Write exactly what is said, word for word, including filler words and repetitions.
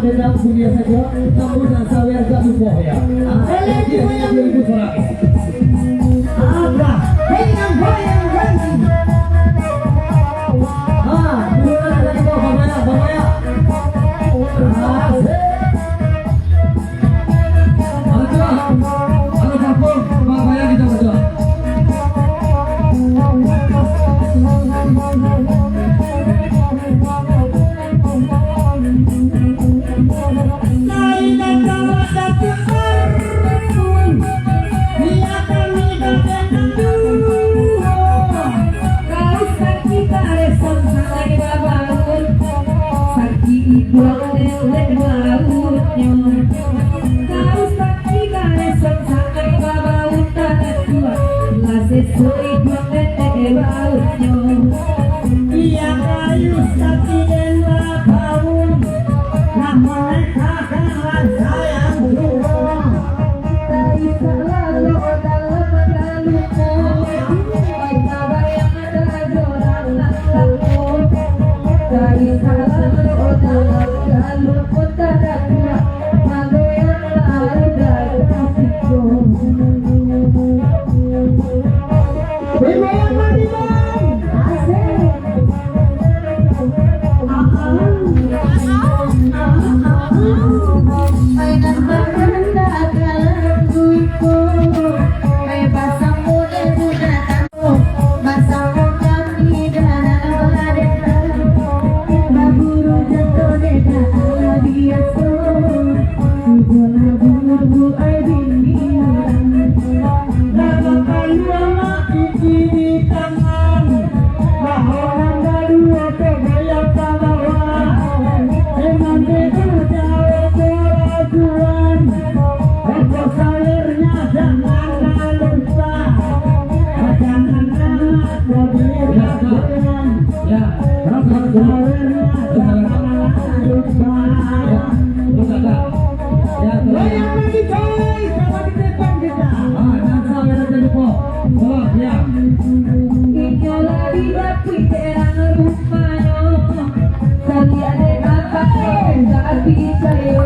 Biaso sajo, namun nak sawer tak lupo ya. Ah, jadi, jadi, jadi, jadi, suara. Apa? Goyang, goyang, goyang. Ah, dulu nak lagi, bang, bang, bang. Asik. Halo, Cak. Halo, Cak Pung. Bang, bang, kita berdoa. Iya, kayu tapi den babaun, namun neka kan rasa yang jua. Ya, rasa tu. Rasa tu. Ya, terus. Goyang lagi, coy. Sama di depan kita. Ah, dansa merah jadi pop. Tolong, ya. Inyo lari rapi terang rupanyo. Tadi ade apak tapi sayo